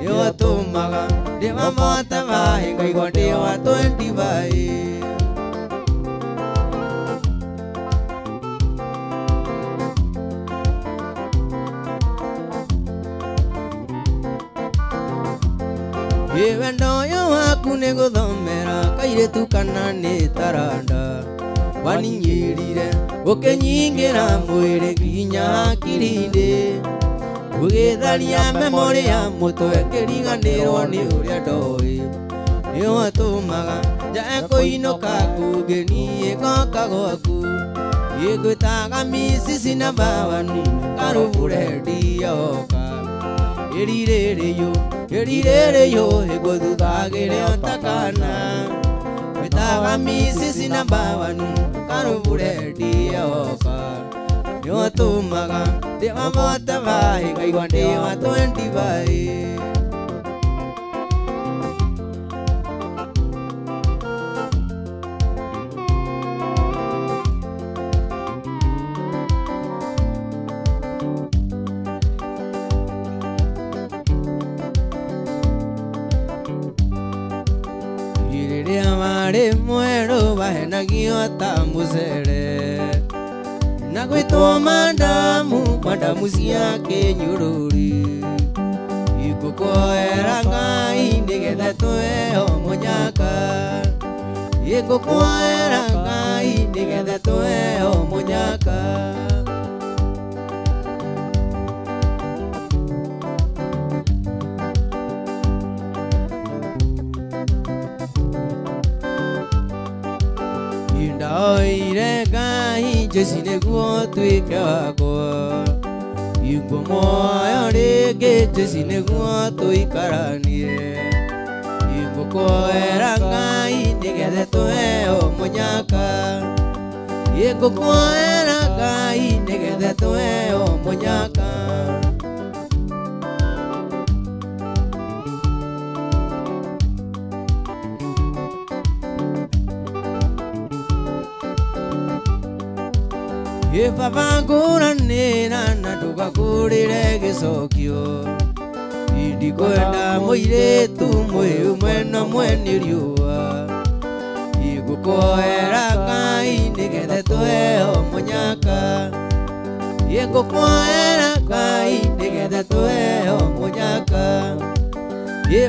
Nĩwatũmaga ndĩmamota maĩ ngaigua ndĩ wa 25. Wendo ũyũ waku nĩ gũthomera kairĩtu kana nĩ taranda waninyĩrire ũkĩnyingĩra mwĩrĩ nginya hakiri-inĩ ũgĩtharia memorĩ ya mũtwe ngĩriganĩrwo nĩ ũrĩa ndoĩ nĩwatũmaga njae kũinũka kũngĩ niĩ ngoka gwaku ĩngwĩtaga misisi na bawani karũburendi yoka ĩrirĩrĩyũ ĩrirĩrĩyũ ĩgũthuthagĩre otakana wĩtaga misisi na bawani karũburendi yoka nĩwatũmaga ndĩmamota maĩ ngaigua ndĩ wa 25. Rĩrĩa warĩ mwerũ wahenagio ta mũcere na gwĩtwo mandamu mandamu cia kĩnyũrũri ingũkwoera Ngai nĩgetha tũheo mũnyaka ingũkwoera Ngai nĩgetha tũheo mũnyaka. Ndaoire Ngai Jesũ nĩguo ũtuĩke wakwa ingũmuoyo rĩngĩ Jesũ nĩguo tũikaranie ingũkwoera Ngai nĩgetha tũheo mũnyaka ingũkwoera Ngai nĩgetha tũheo mũnyaka. Baba ngũranĩra na ndũgakũrĩre gĩcokio indikwenda mũirĩtu mwĩ ũmwe na mwene riũa ingũkwoera Ngai nĩgetha tũheo mũnyaka ingũkwoera Ngai nĩgetha tũheo mũnyaka.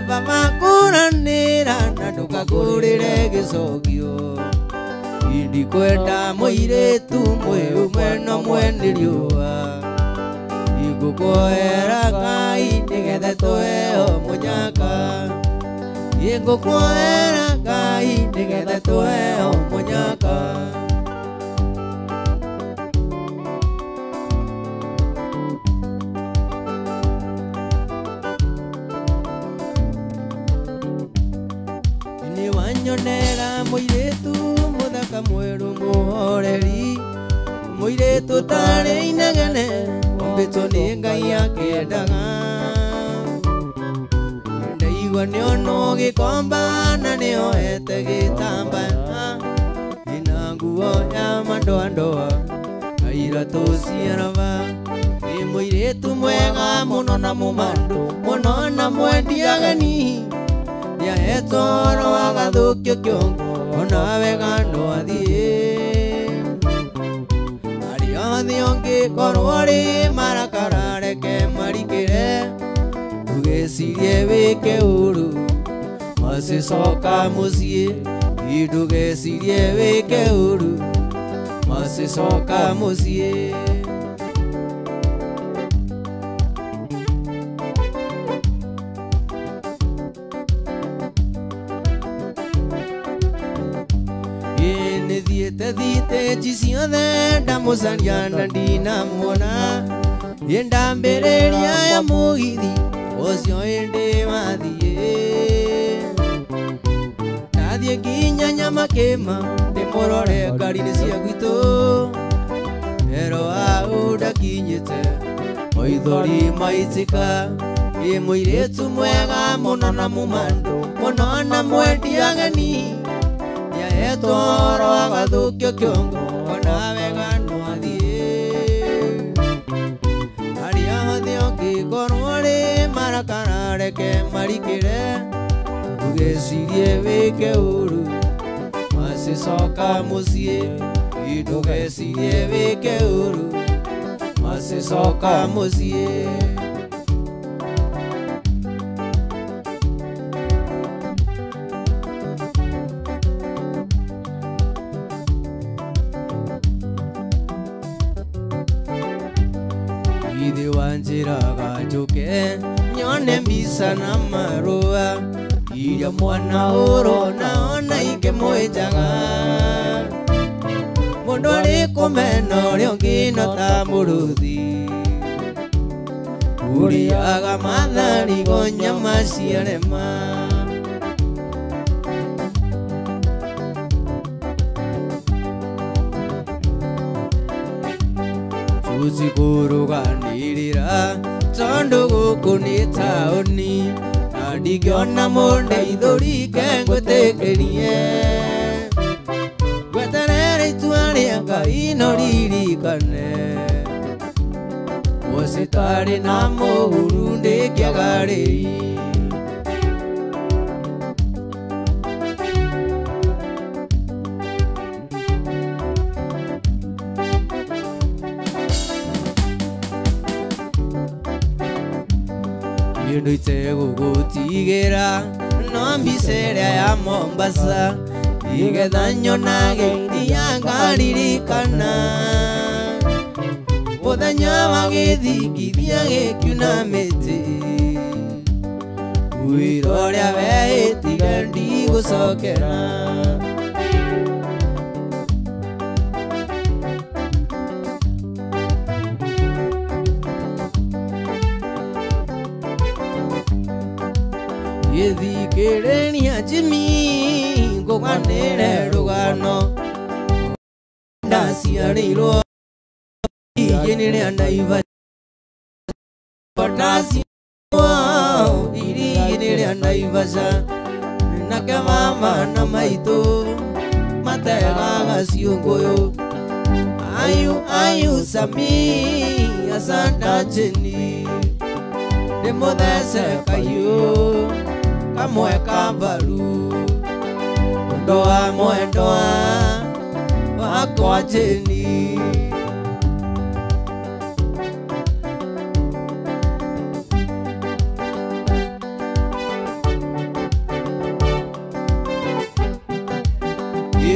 Baba ngũranĩra na ndũgakũrĩre gĩcokio indikwenda mũirĩtu mwĩ ũmwe na mwene riũa ingũkwoera Ngai nĩgetha tũheo mũnyaka ingũkwoera Ngai nĩgetha tũheo mũnyaka. Nĩwanyonera mũirĩtu mũthaka mwerũ mũhoreri mũirĩtu ũtarĩ inegene ombĩtwo nĩ Ngai akĩendaga ndaigua nĩonwo gĩkomba na nĩoete gĩtambaya ĩna nguo ya mandoandoa na iratũ cia raba nĩ mũirĩtu mwega mũno na mũmandũ mũno na mwendi ageni nĩahetwo ũhoro agathũkio kĩongo ona wega no athiĩ arĩa othe ũngĩkorwo rĩ marakara reke marikĩre ndũgecirie wĩke ũru macicoka mũciĩ ndũgecirie wĩke ũru macicoka mũciĩ. Nĩthiĩte thitĩnji ciothe ndamũcaria na ndinamuona ndambĩrĩria ya mũgithi ũcio ĩndĩ wathiĩ ndathiĩ nginya Nyamakĩma ndĩmũrore ngari-inĩ cia gwitũ ero hau ndakinyĩte maithori maitĩka ĩ mũirĩtu mwega mũno na mũmandũ mũno na mwendi ageni nĩahetwo ũhoro agathũkio kĩongo ona wega no athiĩ arĩa othe ũngĩkorwo rĩ marakara reke marikĩre ndũgecirie wĩke ũru macicoka mũciĩ ndũgecirie wĩke ũru macicoka mũciĩ. Ithe wanjĩraga njũke nyone mbica na marũa iria mwana ũrona ona ingĩmwĩnjaga mũndũ arĩ kũmena ũrĩa ũngĩ no ta mũrũthi ũrĩaga matharigo nyama ciarema. Tũtikũrũganĩrĩra tondũ gũkũ nĩ taũni na ndingĩona mũndeithũri ke ngwĩtĩkĩrie ngweterere itua rĩa Ngai no ririkane mũcitarĩ na mũhuru ndĩkĩaga rĩi. Kĩndũ itegũgũtigĩra no mbica ĩrĩa ya Mombasa igetha nyonage iria ngaririkana mũthenya wa gĩthingithia gĩkiuna mĩtĩ wĩra ũrĩa wehĩtire ndigũcokera. Gĩthikĩrĩria Jimmy ngũganĩre rũgano ndaciarĩirwo iria-inĩ rĩa Naivasha ndaciarĩirwo iria-inĩ rĩa Naivasha nake mama na maitũ mategaga ciũngũyũ ayu ayu Sami asanda Jeni ndĩmũthece kayũ kamwe ka mbaru ũndũ wa mwendwa wakwa Jeni.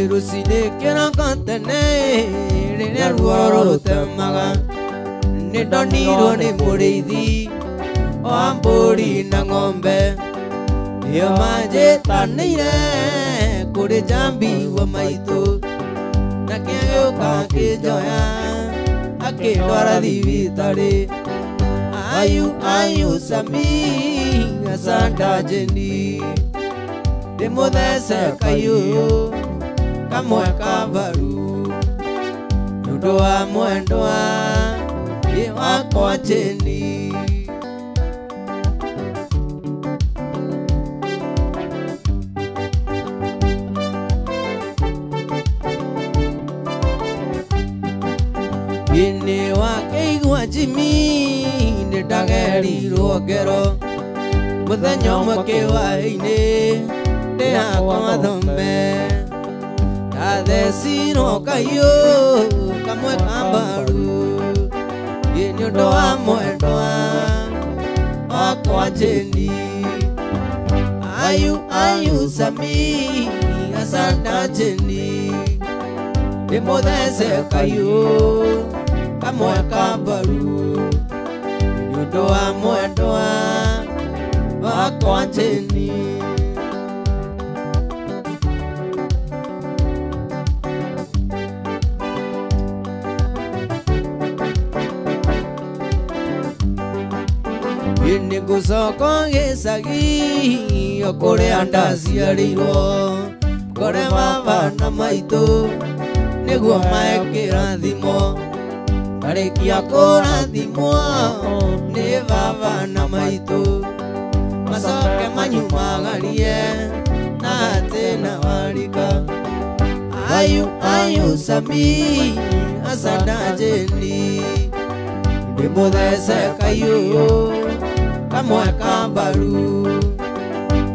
Rũcinĩ kĩroko tene rĩrĩa ruo rũtemaga nĩndonirwo nĩ mũrĩithi wa mbũri na ng'ombe nĩo manjĩtanĩire kũrĩ njambi wa maitũ nake agĩũka akĩnjoya akĩndwara thibitarĩ ayu ayu Sami asanda Jeni ndĩmũthece kayũ kamwe ka mbaru nĩũndũ wa mwendwa wakwa Jeni. Inĩ wakĩigua Jimmy nĩndagerirwo ngero mũthenya ũmwe kĩhwaĩ-inĩ ndĩ hakwa thome ndathecirwo kayũ kamwe ka mbaru nĩ ũndũ wa mwendwa wakwa Jeni. Ayu ayu Sami asanda Jeni ndĩmũthece kayũ kamwe ka mbaru nĩ ũndũ wa mwendwa wakwa Jeni. Nĩngũcoka gĩcagi o kũrĩa ndaciarĩirwo ngore baba na maitũ nĩguo mae kĩrathimo ndarĩkia kũrathimwo nĩ baba na maitũ macoke manyumagarie na atĩ na warika ayu ayu Sami asanda Jeni ndĩmũthece kayũ Kamwe ka mbaru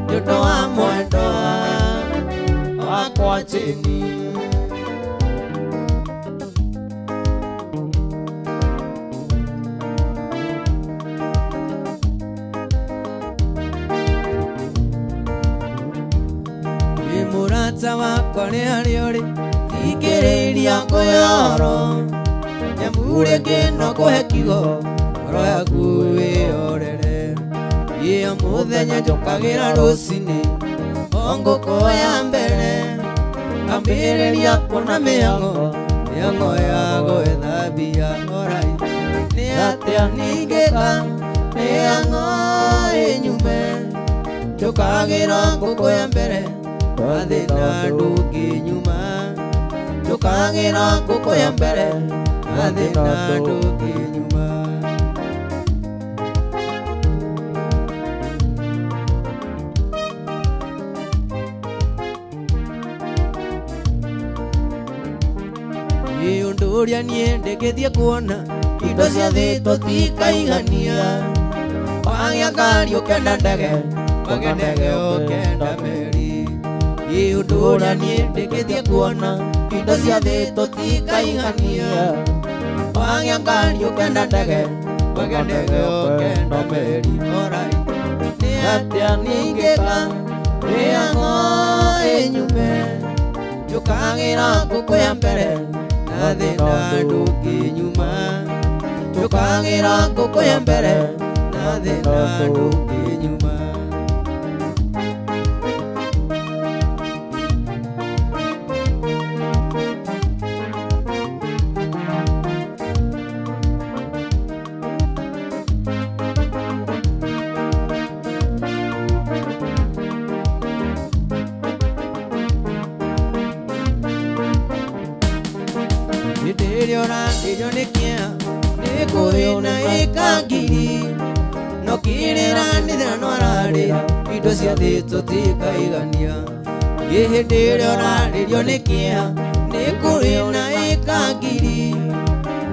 nĩ ũndũ wa mwendwa wakwa Jane. Mũrata wakwa nĩ harĩa ũrĩ thikĩrĩria ngũyoro nyamũ rĩngĩ no kũhe kiugo ngoro yaku wĩhorere. Ĩyo mũthenya njũkagĩra rũcinĩ o ngũkũ ya mbere ngambĩrĩria kuona mĩhang'o mĩhang'o ya gwetha mbia. Alright, nĩ atĩa ningĩka mĩhang'o ĩnyume njũkagĩra ngũkũ ya mbere na thĩna ndũngĩnyuma njũkagĩra ngũkũ ya mbere na thĩna ndũngĩnyuma. Ĩ ũndũ ũrĩa niĩ ndĩkĩtie kuona indo cia thĩ tũtikaigania wagĩa ngari ũkenda ndege wagĩa ndege ũkenda meri. Ĩ ũndũ ũrĩa niĩ ndĩkĩtie kuona indo cia thĩ tũtikaigania wagĩa ngari ũkenda ndege wagĩa ndege ũkenda meri. Alright, nĩ atĩa ningĩka mĩhang'o ĩnyume njũkagĩra ngũkũ ya mbere na thĩna ndũngĩnyuma njũkagĩra ngũkũ ya mbere na thĩna ndũngĩnyuma. Hĩndĩ ĩrĩa ũrarĩrio nĩ kĩeha nĩ kũrĩ na ĩka ngiri no kĩrĩra nĩ thĩna no ararĩra indo cia thĩ tũtikaigania. Ĩ hĩndĩ ĩrĩa ũrarĩrio nĩ kĩeha nĩ kũrĩ na ĩka ngiri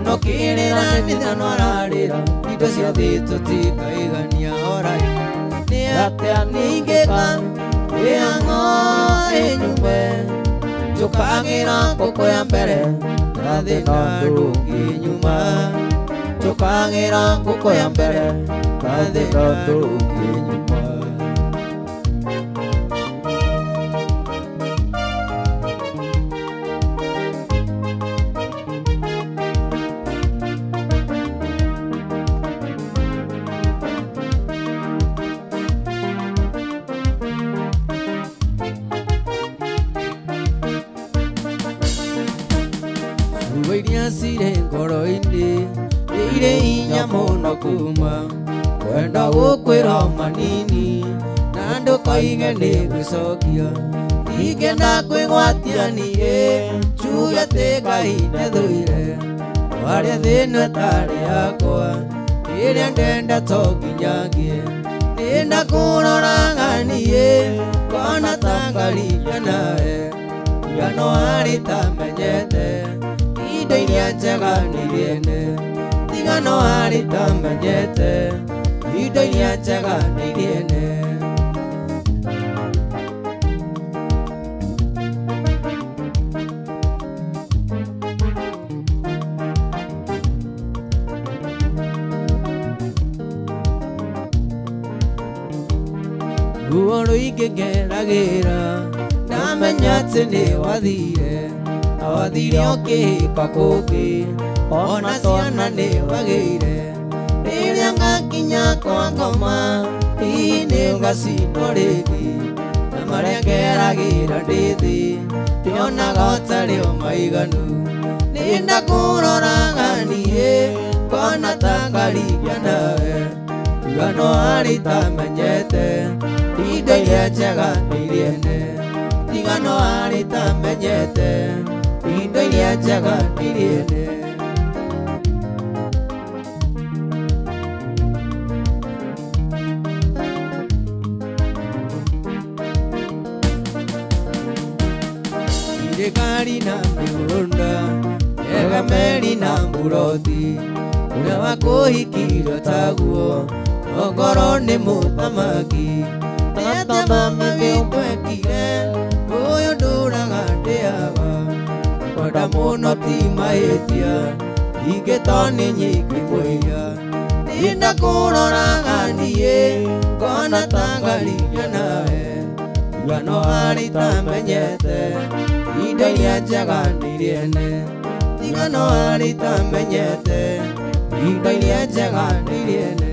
no kĩrĩra nĩ thĩna no ararĩra indo cia thĩ tũtikaigania. Alright, nĩ atĩa ningĩka mĩhang'o ĩnyume njũkagĩra ngũkũ ya mbere na thĩna ndũngĩnyuma njũkagĩra ngũkũ ya mbere na thĩna ndũngĩnyuma. Ciugo iria cirĩ ngoro-inĩ nĩ irĩ hinya mũno kuma kwenda gũkwĩra manini na ndũkoige nĩ gwĩcokia ndingĩenda kwĩgwatia niĩ njuge atĩ Ngai nĩthũire warĩa thĩna ĩtarĩ yakwa ĩrĩa ndenda to nginya ngĩe nĩndakũroraga niĩ ngona ta ngaringa nawe tiga no arĩ ta menyete indo iria njega nĩ irĩene tiga no arĩ ta menyete indo iria njega nĩ irĩene. Ruo rũingĩ ngeragĩra ndamenya atĩ nĩ wathire na wathire ũkĩhĩka kũngĩ ona ciana nĩ wagĩire rĩrĩa ngakinya kwa ngoma hihi nĩ ngacinwo rĩngĩ na marĩa ngeragĩra ndĩ thĩ ndionaga ũtarĩ o maiganu nĩndakũroraga niĩ ngona ta ngaringia nawe tiga no arĩ ta menyete indo iria njega nĩ irĩene tiga no arĩ ta menyete indo iria njega nĩ irĩene. Thirikari na mĩgũnda ega meri na mburoti ũrĩa wakũhikirio taguo no Ngoro nĩ mũthamaki nĩate mama witũ ekire ũyũ ndũraga ndĩaga kwenda mũno ti mahĩtia ingĩto nĩ nyingĩ mũiya ndinda kũroraga niĩ ngona ta ngariria nawe tigano harĩ itamenyete indo iria njega nĩ tigano harĩ itamenyete indo iria njega nĩ ene.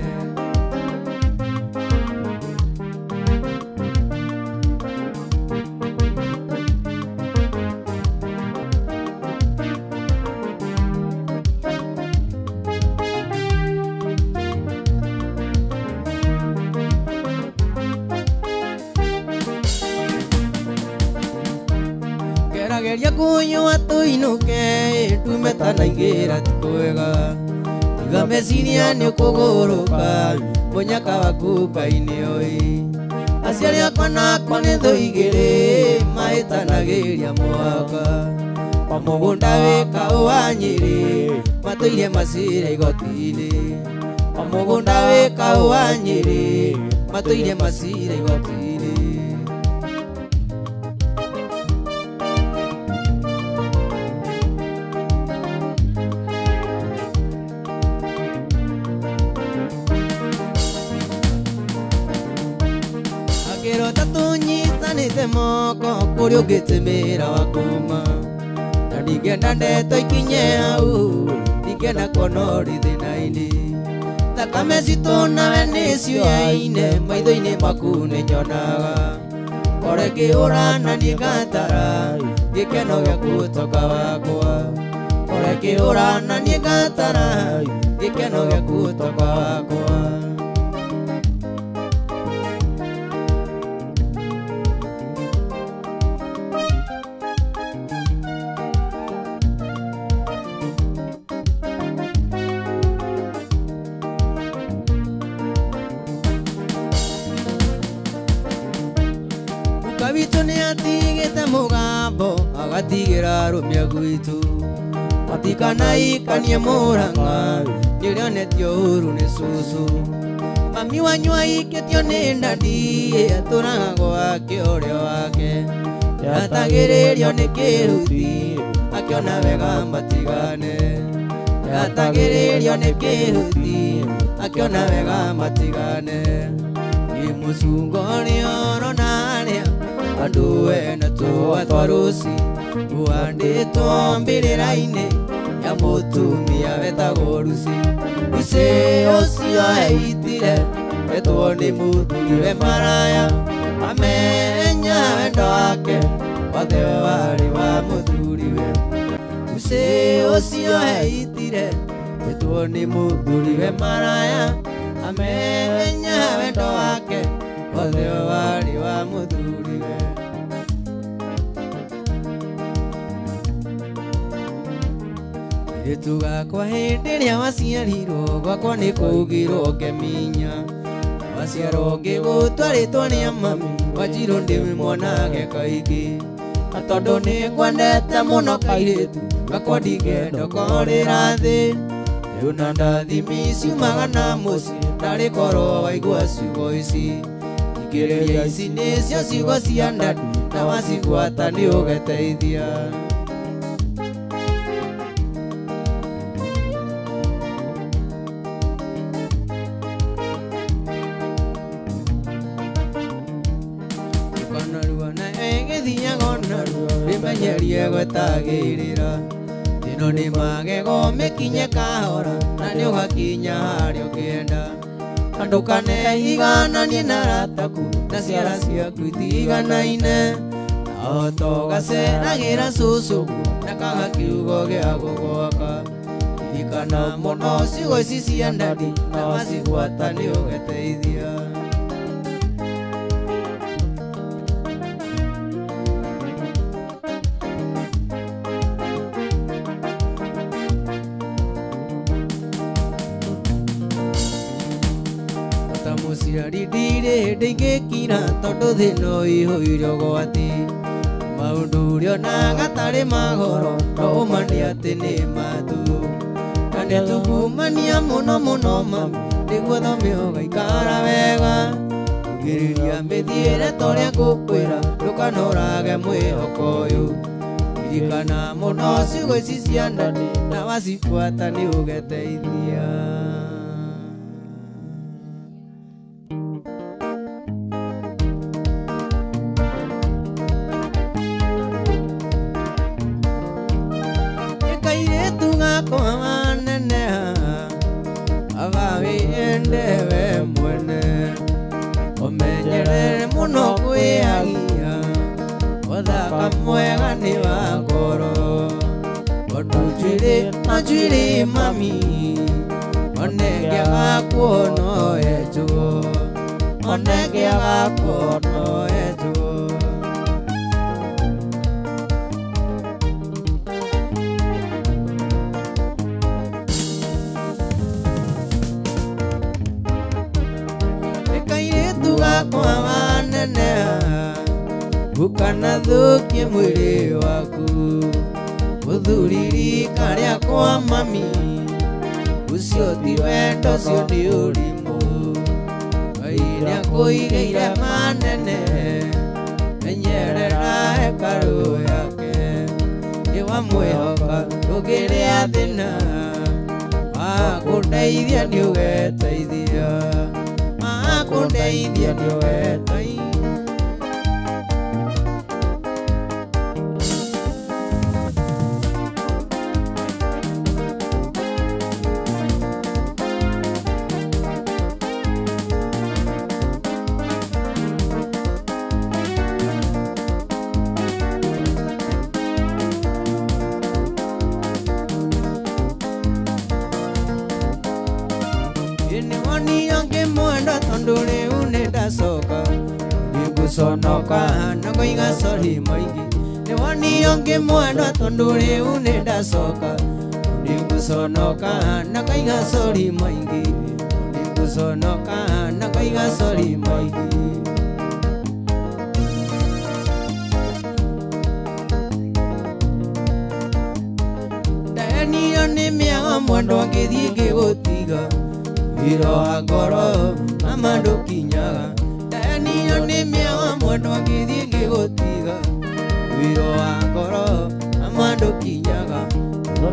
Gerageria kunyua tuinuke ndume tanaingĩra ti kwega tiga meciria nĩ ũkũgũrũka mũnyaka waku Ngai nĩoĩ aciari akwa nakwa nĩ thũ igĩrĩ mahĩtanagĩria mwaka o mũgũnda wĩ kaũ wa Nyĩrĩ matũire macira igoti-inĩ o mũgũnda wĩ kaũ wa Nyĩrĩ matũire macira igoti-inĩ. Akĩrota tũnyitanĩte moko kũrĩa ũngĩtĩmĩra wa kũma na ndingĩenda ndeto ikinye hau ndingĩenda kuona ũrĩ thĩna-inĩ thakame citũ nawe nĩciũyaine maitho-inĩ maku nĩnyonaga kore ngĩũra na niĩ ngatara gĩkeno gĩaku ũtonga wakwa kore ngĩũra na niĩ ngatara gĩkeno gĩaku ũtonga wakwa. Witũ nĩ atigĩte mũgambo agatigĩra arũme gwitũ matikanaikanie Mũrang'a nĩrĩonetio ũru nĩ cũcũ mami wanyu aikĩtio nĩ ndandi atũraga gwake ũrĩa wake yatagĩrĩrio nĩ kĩruti akĩona wega matigane yatagĩrĩrio nĩ kĩruti akĩona wega matigane ĩ mũcungo nĩorona arĩa andũ ena tũa twa rũci ũhandĩtwo mbĩrĩra-inĩ ya mũtumia wetagwo Lucy. Lucy ũcio eitire etwo nĩ mũthuriwe maraya amenya wendo wake wothe warĩ wa mũthuriwe. Lucy ũcio eitire etwo nĩ mũthuriwe maraya amenya wendo wake wothe warĩ wa mũthuriwe. Kairĩtu gakwa hĩndĩ ĩrĩa waciarirwo gwakwa nĩ kũugirwo ngeminya waciarwo ngĩgũtwa rĩtwa rĩa mami wanjirwo ndĩmwonage kaingĩ na tondũ nĩngwendete mũno kairĩtu gakwa ndingĩenda ũkorĩra thĩ rĩu na ndathimi ciumaga na mũciĩ ndarĩ korwo waigua ciugo ici thikĩrĩria ici nĩcio ciugo cia ndadi na wacigwata nĩ ũgeteithia. Rĩmenyerie gwetagĩrĩra ĩno nĩ magego mĩkinye kahora na nĩ ũgakinya harĩa ũkĩenda na ndũkaneigananie na arataku na ciara ciaku itiganaine na ota ũgaceragĩra cũcũ na kaga kiugo gĩa gũgwaka ririkana mũno ciugo ici cia ndadi na wacigwata nĩ ũgeteithia. Mũciari ndirĩ hĩndĩ ingĩkira tondũ thĩna ũihũire ũgwati maũndũ ũrĩonaga tarĩ magoro no ũma nĩ atĩ nĩ matu na nĩtũkumania mũno mũno mami Nĩguo thome ũgaikara wega Ugĩrĩria mĩthiĩre torĩa ngũkwĩra ndũkanorage mwĩhoko ũyũ Ririkana mũno ciugo ici cia ndani na wacibuata nĩ ũgeteithia Kairĩtu gakwa waneneha aba wĩende we mwene Ũmenyerere mũno kwĩagia Ũthaka mwega nĩ wa ngoro Tondũ njuĩrĩ no njuĩrĩ mami Onengĩaga kuona enjwo Onengĩaga kuona enjwo Kairĩtu gakwa waneneha Ndũkanathũkie mwĩrĩ waku Mũthuri rika rĩakwa mami Ũcio ti wendo ũcio nĩ ũrimũ Ngai nĩakũigĩire manene Menyerera hekarũ yake Nĩwamwĩhoka ndũngĩrĩa thĩna Wakũndeithia nĩũgeteithia Wakũndeithia nĩũgeteithia Nĩwonire ngĩmwenda tondũ rĩu nĩndacoka Ndigũconoka na ngoiga sorry maingĩ Nĩwonire ngĩmwenda tondũ rĩu nĩndacoka Ndigũconoka na ngoiga sorry maingĩ Ndigũconoka na ngoiga sorry maingĩ Ndahenirio nĩ mĩago mwendwa ngĩthiĩ ngĩgũtiga Wĩra wa ngoro mama ndũkinyaga Ndahenirio nĩ mĩago mwendwa ngĩthiĩ ngĩgũtiga Wĩra wa ngoro mama ndũkinyaga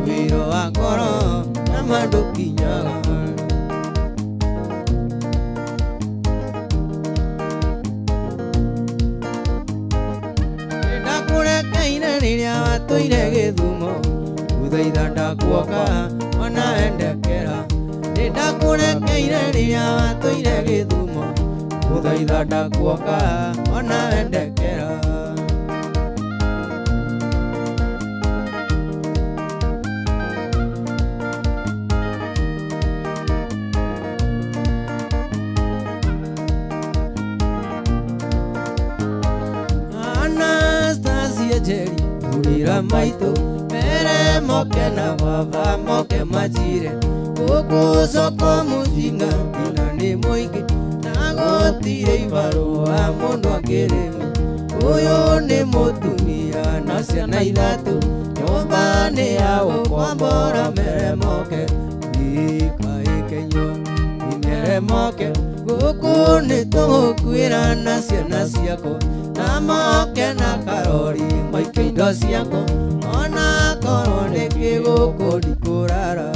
Wĩra wa ngoro mama ndũkinyaga Ndakũrekeire rĩrĩa watũire Gĩthumo Gũthaitha ndakuoka ona endekera Ndakũrekeire rĩrĩa watũire Gĩthumo Gũthaitha ndakuoka ona endekera Anastasia Njeri hurĩra maitũ mere moke na baba moke manjire Gũkũ soko mũjinga thĩna nĩ mũingĩ na gũtirĩ ibarũa mũndũ angĩrĩma Ũyũ nĩ mũtumia na ciana ithatũ nyũmba nĩ ya gũkombora mere moke ikaĩkenyua mere moke Gũkũ nĩ tũgũkuĩra na ciana ciakwa na moke na karori maike indo ciakwa ona korwo nĩ kĩgũkũ ndikũrara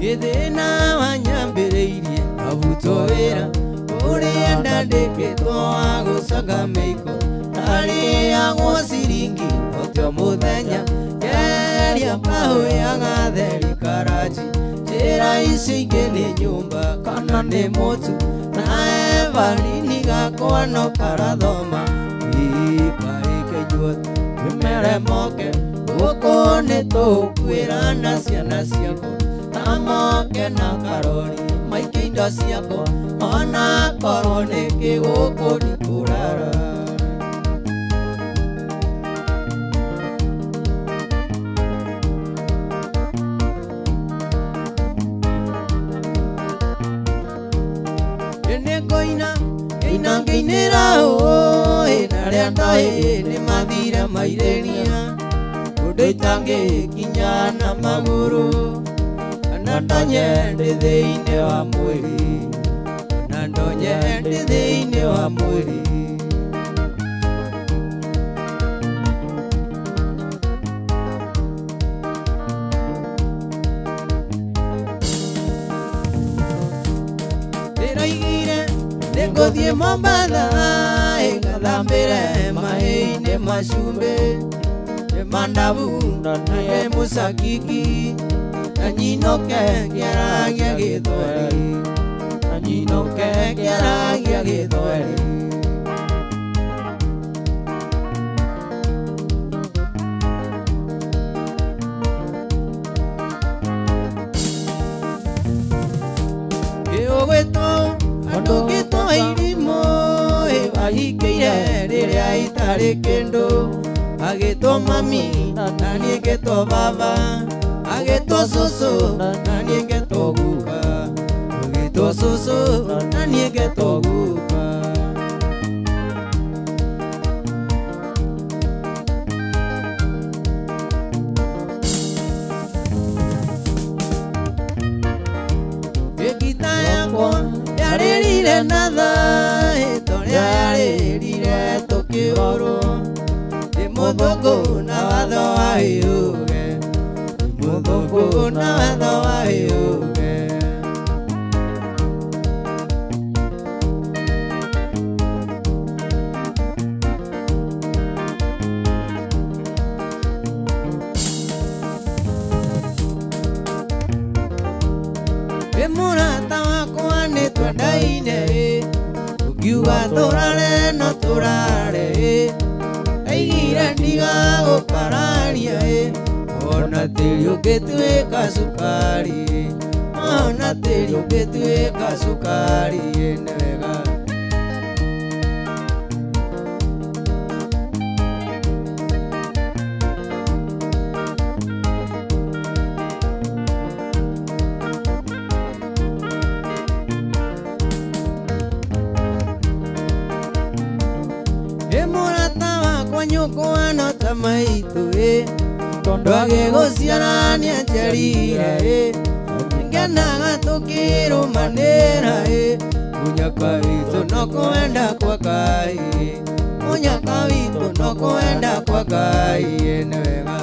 Gĩthĩna wanyambĩrĩirie arutwo wĩra ũrĩa ndandĩkĩtwo wa gũcanga mĩiko arĩagwo ciringi o mũthenya Njeria mbaũ ya gatheri karaji Njĩra ici ingĩ nĩ nyũmba kana nĩ mũtu na Evalini gakwa no karathoma Ikaĩkenyua mere moke gũkũ nĩ tũgũkuĩra na ciana ciakwa na moke na karori maike indo ciakwa ona korwo nĩ kĩgũkũ ndikũrara Nĩngũina ngĩina ngĩinĩra ũĩ wendo nĩ mathire mairĩria ũndũ itangĩkinya na magũrũ na ndonye ndĩ thĩinĩ wa mwĩrĩ na ndonye ndĩ thĩinĩ wa mwĩrĩ. Ndĩroigire nĩngũthiĩ Mombatha ngathambĩre maĩ-inĩ ma cumbĩ nĩ mandabu na nĩ mũcakiki na nyinũke ngĩaragia Gĩthweri na nyinũke ngĩaragia Gĩthweri. Ĩũgwĩtwo andũ ngĩtwo irimũ wahikĩire rĩrĩa itarĩ kĩndũ agĩtwo mami na niĩ ngetwo baba agĩtwo cũcũ na niĩ ngetwo guka agĩtwo cũcũ na niĩ ngetwo guka. Ngita yakwa yarĩrire na thaĩ torĩa yarĩrire tũkĩhũrwo ndĩ mũthũngũ na watho wa ĩũge ndĩ mũthũngũ na watho wa ĩũge. Wĩ mũrata wakwa nĩ twendaine ũkiuga tũrare no tũrare ndaigire ndigagũkararia ona tĩri ũngĩtuĩka cukari ona tĩri ũngĩtuĩka cukari nĩ wega. Ĩ mũrata wakwa nyũkwa no ta maitũ tondũ agĩgũciara nĩanjiarire ngenaga tũkĩrũmanĩra mũnyaka witũ no kwenda kwa Ngai mũnyaka witũ no kwenda kwa Ngai nĩ wega.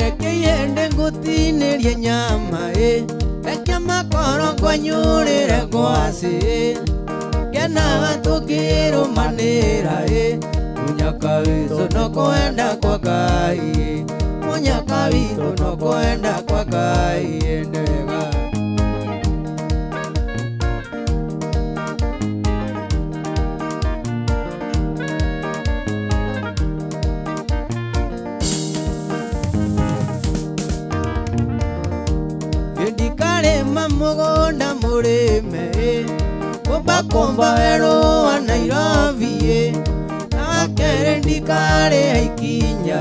Reke yende ngũtinĩrie nyama reke makoro ngwanyũrĩre ngwacĩ ngenaga tũkĩrũmanĩra mũnyaka witũ no kwenda kwa Ngai mũnyaka witũ no kwenda kwa Ngai nĩ wega. Ndikarĩma mũgũnda mũrĩme kũmbakomba werũ wa Nairobi na wakerĩ ndikarĩha ikinya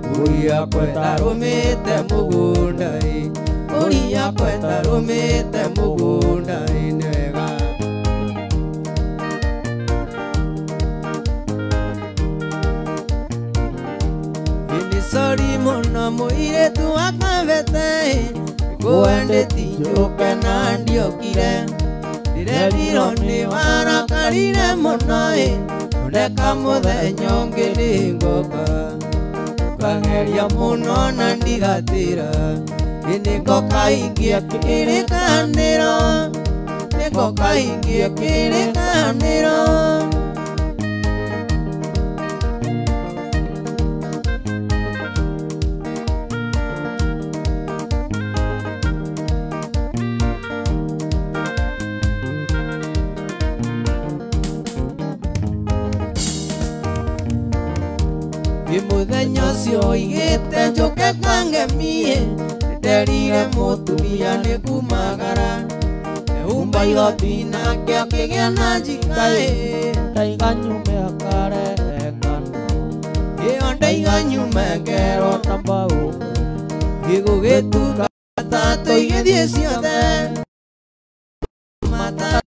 mbũri yakwa ĩtarũmĩte mũgũnda mbũri yakwa ĩtarũmĩte mũgũnda nĩ wega. Nĩ sori mũno mũirĩtu wa Kabete ngwendeti njũke na ndiokire ndĩrerirwo nĩ warakarire mũno oneka mũthenya ũngĩ nĩngoka ngageria mũno na ndigatĩra nĩngoka ingie kĩrĩkanĩro nĩngoka ingie kĩrĩkanĩro. Mũthenya ũcio oigĩte njũke kwangemie nderire mũtumia nĩ kumagara ehumba igoti nake akĩgĩa na njika Ndaiga nyume akare ngano ĩyo ndaiga nyume ngerwo na mbaũ Igũgĩtuka matatũ igĩthiĩ ciothe matatũ.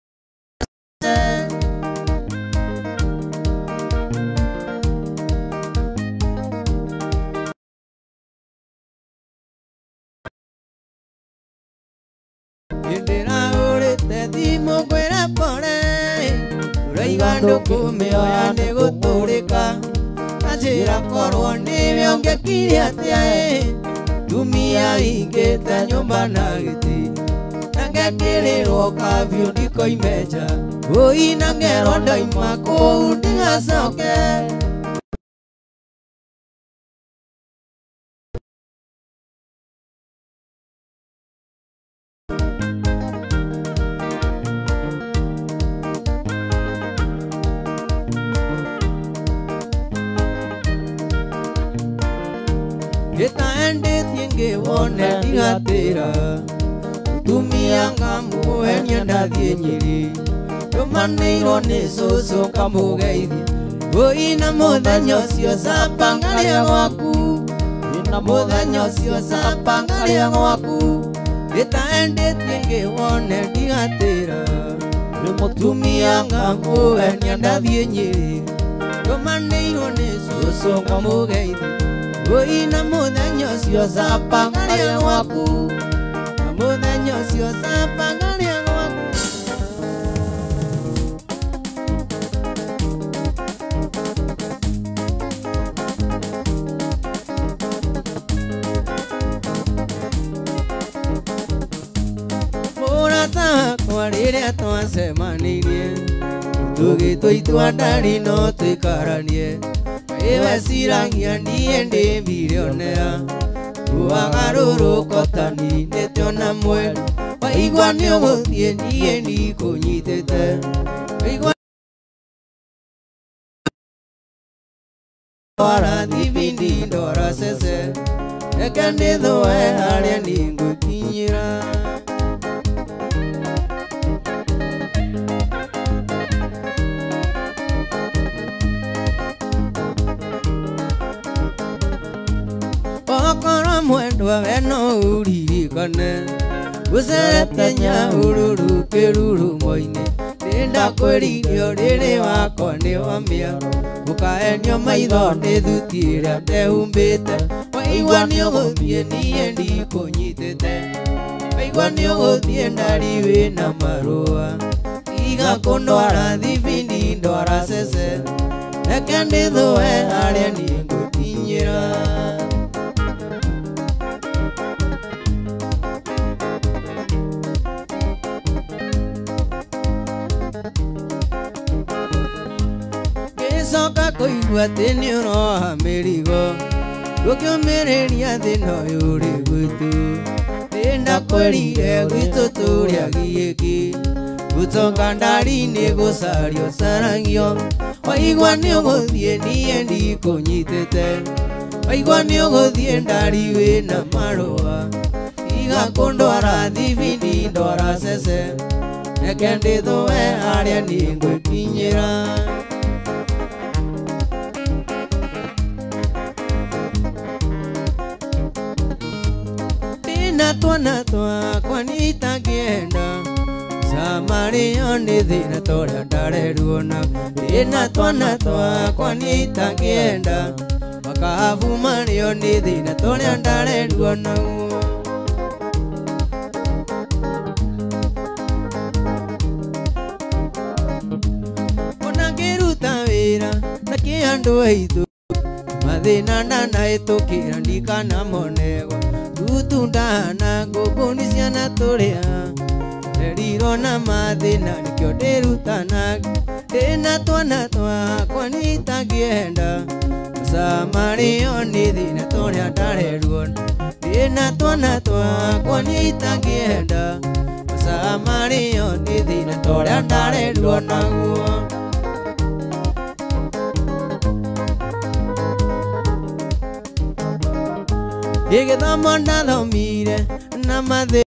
Ndĩrahũrĩte thimũ ngwĩra pore, ũraiga ndũkũmĩoya nĩ gũtũrĩka. Anjĩra korwo nĩwe ũngĩkire atĩa ĩ, tumia ingĩte nyũmba na gĩtĩ, na ngekĩrĩrwo kabiũ ndikoime nja, ũi na ngerwo ndoima kũu ndigacoke. Gĩtaendĩtie ngĩwone ndigatĩra, mũtumia ngamũhenia ndathiĩ Nyĩrĩ, ndũmanĩirwo nĩ cũcũ ngamũgeithia. Ũi na mũthenya ũcio camba ngarĩa gwaku, na mũthenya ũcio camba ngarĩa gwaku. Gĩtaendĩtie ngĩwone ndigatĩra, mũtumia ngamũhenia ndathiĩ Nyĩrĩ, ndũmanĩirwo nĩ cũcũ ngamũgeithia. Ũi na mũthenya ũcio camba ngarĩa gwaku, na mũthenya ũcio camba ngarĩa gwaku. Mũrata wakwa rĩrĩa twacemanirie, tũgĩtua itua ndari no tũikaranie. Ĩweciragia niĩ ndĩ milionea, rũagarũrũka ũtaninĩte ona mweri. Waigua nĩ ũgũthiĩ niĩ ndikũnyitĩte, waigua ndwara thibindi ndwara cece, reke ndĩthũe harĩa nĩngũkinyĩra. Okorwo mwendwa we no ũririkane, ũcerete Nyahururu kĩrurumo-inĩ, nĩndakwĩrire ũrĩrĩ wakwa nĩ wa mĩaro, ũkahenio maitho nĩ thuti ĩrĩa ndehumbĩte. Waigua nĩ ũgũthiĩ niĩ ndikũnyitĩte, waigua nĩ ũgũthiĩ ndari wĩna marũa, tiga kũndwara thibindi ndwara cece, reke ndĩthũe harĩa nĩngũkinyĩra. Ngĩcoka kũigua atĩ nĩ ũroha mĩrigo, ndũkĩũmĩrĩria thĩna ũyũ ũrĩ gwitũ. Nĩndakwĩrire gwitũ tũrĩa giĩki, gũcoka ndari-inĩ gũcario caragio. Waigua nĩ ũgũthiĩ niĩ ndikũnyitĩte, waigua nĩ ũgũthiĩ ndari wĩna marũa, tiga kũndwara thibindi ndwara cece, reke ndĩthũe harĩa nĩngũkinyĩra. Ndĩna twana twakwa nĩitangĩenda, camarĩo nĩ thĩna torĩa ndarerwo naguo. Ndĩna twana twakwa nĩitangĩenda, makahabu marĩo nĩ thĩna torĩa ndarerwo naguo. Ona ngĩruta wĩra na kĩ andũ aitũ, mathĩna ndanahĩtũkĩra ndikanamonegwo. Tutu ndahana ngũkũ nĩ ciana tũrĩa, nderirwo na mathĩna nĩkĩo ndĩrutanagia. Ndĩna twana twakwa nĩitangĩenda, camarĩo nĩ thĩna torĩa ndarerwo. Ndĩna twana twakwa nĩitangĩenda, camarĩo nĩ thĩna torĩa ndarerwo naguo. Gĩgĩthomo ndathomire na mathĩna.